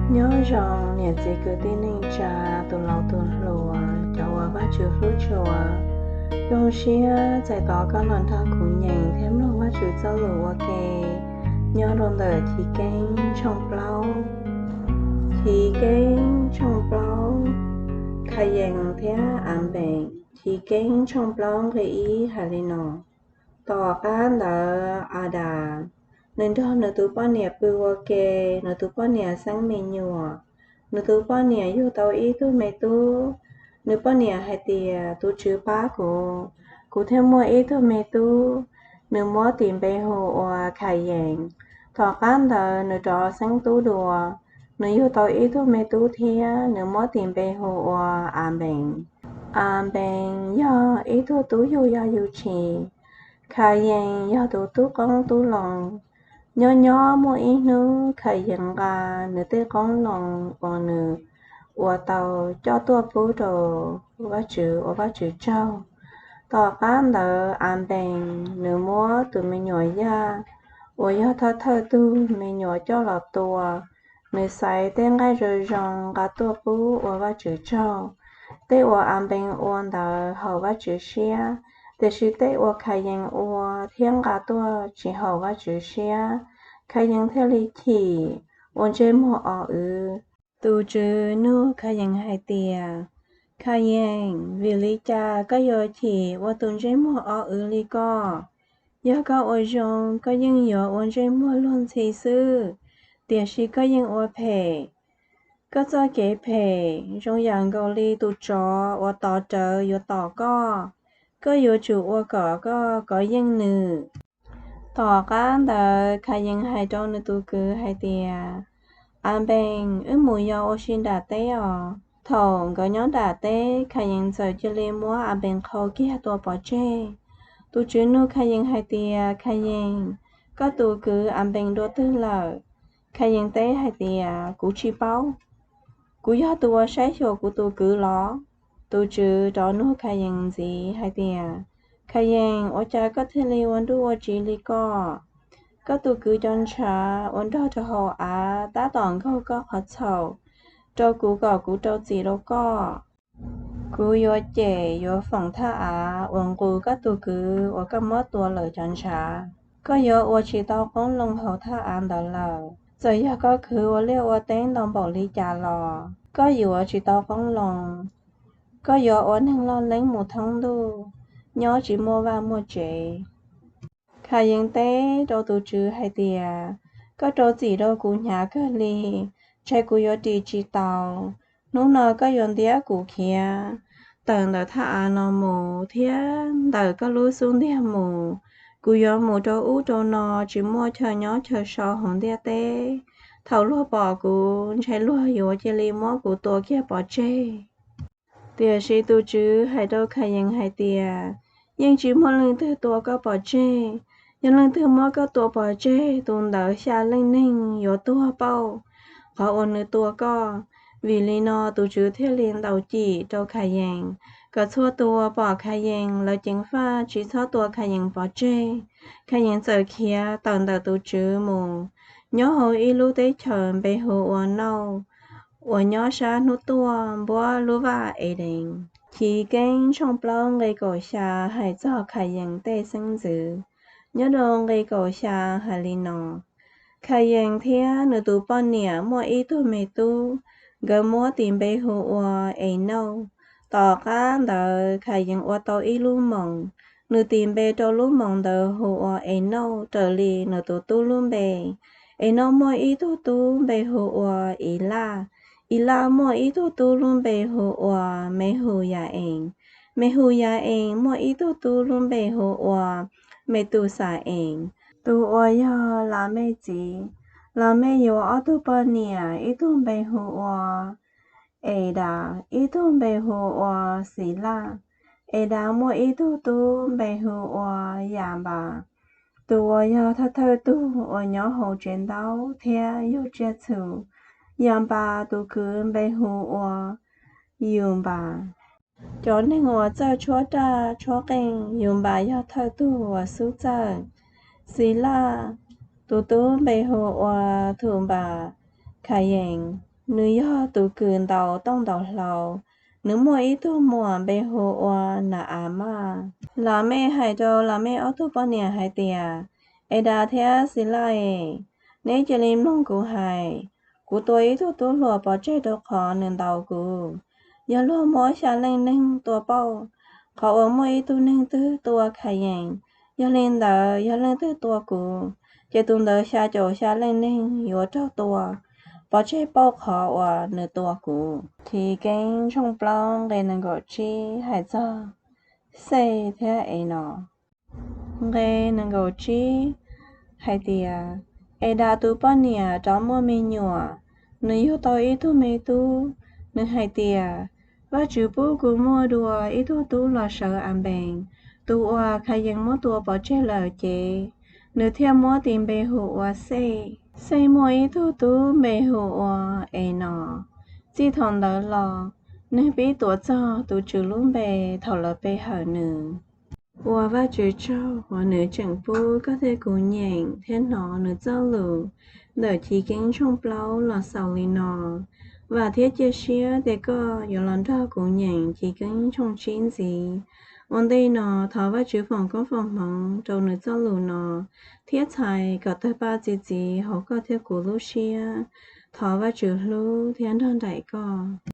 Nyob zoo niam txiv kwv tij neej tsa, tus laus tus hluas, cov uas Vajtswv hlub tshua. Zoo siab txais tos koj los nrog kuv nyeem thiab mloog Vajtswv txoj lus ua ke nyob rau ntawm Chiv Keeb tshooj plaub. Chiv Keeb tshooj plaub. Khayees thiab Anpees. Chiv Keeb tshooj plaub nqe ib hais li no: Tom qab ntawd Adas, nws nrog nws tus poj niam pw ua ke, nws tus poj niam xeeb me nyuam. Nws tus poj niam yug tau ib tug me tub. Nws poj niam hais tias, Tus Tswv pab kuv, kuv thiaj muaj ib tug me tub. Nws muab tis npe hu ua Khayees. Tom qab ntawd nws rov xeeb tub dua, nws yug tau ib tug me tub thiab, nws muab tis npe hu ua Anpees. Anpees yog ib tug tub yug yog yug tshis. Khayees yog tus tub qoob tub loo. Nyob nyob muaj ib hnub Khayees nqa nws tej qoob loo uas nws ua tau coj tuaj pub rau Vajtswv ua Vajtswv tsaug. Tom qab ntawd Anpees nws muab tus me nyuam Yaj uas yog thawj thawj tug me nyuam coj los tua. Nws xaiv tej nqaij zoo zoo nqa tuaj pub ua Vajtswv tsaug. Tej uas Anpees ua ntawd haum Vajtswv siab, tiam sis tej uas Khayees ua thiab nqa tuaj tsis haum Vajtswv siab. Khayees thiaj li chim, ua ntsej muag o w. Tus Tswv nug Khayees hais tias, Khayees, vim li cas koj yuav chim ua tus ntsej muag o w li ko? Yog koj ua zoo, koj yeej yuav ua ntsej muag luag ntxhi xwb, tiam sis koj yeej ua phem. Koj txoj kev phem zoo yam nkaus li tus tsov uas tov rawv yuav tom koj. Koj yuav tsum ua kom koj kov yeej nws. Tom qab ntawd Khayees hais rau nws tus kwv hais tias, Anpees, wb mus yos ua si nram teb os. Thaum nkawd nyob nram teb, Khayees txawm cia li muab Anpees qhau kiag tua pov tseg. Tus Tswv nug Khayees hais tias, Khayees, koj tus kwv Anpees dua twg lawm? Khayees teb hais tias, Kuv tsis paub. Kuv yog tus uas saib xyuas kuv tus kwv los? Tus Tswv rov nug Khayees ntxiv hais tias, Khayees, ua cas koj thiaj li ua nruj ua tsiv li ko? Koj tus kwv cov ntshav uas nrog rau hauv av tab tom nkaug koj qhov txhaum rau kuv kom kuv rau txim rau koj. Kuv yuav cem yuav foom thaj av uas nqus koj tus kwv uas koj muab tua lawm cov ntshav. Koj yuav ua tsis tau qoob loo hauv thaj av ntawd lawm. Txawm yog koj khwv ua liaj ua teb ntau npaum li cas los koj yuav tsis tau qoob loo. Koj yuav ua neeg loj leeb mus thoob ntuj, nyob tsis muaj vaj muaj tsev. Khayees teb rau tus Tswv hais tias, Koj rau txim rau kuv hnyav kawg li, ntshai kuv yuav ris tsis tau. Hnub no koj yuav ntiab kuv khiav tawm ntawm thaj av no mus thiab ntawm koj lub xub ntiag mus. Kuv yuav mus rau ub rau no tsis muaj chaw nyob chaw so hauv ntiaj teb. Thaum luag pom kuv, ntshai luag yuav cia li muab kuv tua kiag pov tseg. Tiam sis tus Tswv hais rau Khayees hais tias, Yeej tsis muaj leej twg tua koj pov tseg. Yog leej twg muab koj tua pov tseg, tus ntawd xya leej neeg yuav tuag pauj qhov uas nws tua koj. Vim li no tus Tswv thiaj li ntaus cim rau Khayees, kom txhua tus uas pom Khayees lawv ceev faj tsis txhob tua Khayees pov tseg. Khayees txawm khiav tawm ntawm tus Tswv mus, nyob hauv ib lub teb chaws npe hu ua Nauj, uas nyob sab hnub tuaj npuab lub vaj Edees. Chiv Keeb tshooj plaub nqe kaum xya hais txog Khayees tej xeeb ntxwv. Nyob rau nqe kaum xya hais li no: Khayees thiab nws tus poj niam muaj ib tug me tub, nkawd muab tis npe hu ua Enauj. Tom qab ntawd Khayees ua tau ib lub moos, nws tis npe rau lub moos ntawd hu ua Enauj raws li nws tus tub lub npe. Enauj muaj ib tug tub npe hu ua Ilaj. Ilaj muaj ib tug tub lub npe hu ua Mehuyas-ees. Mehuyas-ees muaj ib tug tub lub npe hu ua Metuxas-ees, tus uas yog Lamej txiv. Lamej yuav ob tug poj niam, ib tug npe hu ua Edas, ib tug npe hu ua Xilaj. Edas muaj ib tug tub npe hu ua Yanpas, tus uas yog thawj thawj tug uas nyob hauv tsev ntaub thiab yug tsiaj txhu. Yanpas tus kwv npe hu ua Yunpas. Cov neeg uas txawj tshuab raj tshuab qeej, Yunpas yog thawj tug uas xub txawj. Xilaj tus tub npe hu ua Thunpas. Khayees nws yog tus kws ntaus tooj ntaus hlau. Nws muaj ib tug muam npe hu ua Nas As Mas. Las Mej hais rau Las Mej ob tug poj niam hais tias, Es Das thiab Xis Laj, neb cia li mloog kuv hais. Kuv tua ib tug tub hluas pov tseg rau qhov nws ntaus kuv. Yog luag muab xya leej neeg tua pauj qhov uas muaj ib tug neeg twg tua Khas Yees. Yog li ntawd yog leej twg tua kuv, ces tus ntawd xya caum xya leej neeg yuav raug tua pov tseg pauj qhov uas nws tua kuv. Chiv Keeb tshooj plaub nqe nees nkaum tsib hais txog Xej thiab Es Nos. Nqe nees nkaum tsib hais tias, Es Das tus poj niam rov muaj me nyuam, nws yug tau ib tug me tub. Nws hais tias, Vajtswv pub kuv muaj dua ib tug tub los sawv As Npees, tus uas Khas Yees muab tua pov tseg lawm ces. Nws thiaj muab tis npe hu ua Xej. Xej muaj ib tug tub npe hu ua Es Nos. Txij thaum ntawd los, neeg pib tuav txog tus Tswv lub npe thaum lawv pe hawm nws. Ua Vajtswv tsaug uas nws tseem pub koj thiab kuv nyeem thiab hnov nws txoj lus ntawm Chiv Keeb tshooj plaub los xaus li no. Vam thiab cia siab tias koj yuav los nrog kuv nyeem Chiv Keeb tshooj tsib ntxiv. Ua ntej no, thov Vajtswv foom koob foom hmoov rau nws txoj lus no thiab txhais kom tawg paj txi txiv hauv koj thiab kuv lub siab. Thov Vajtswv hlub thiab nrog nraim koj.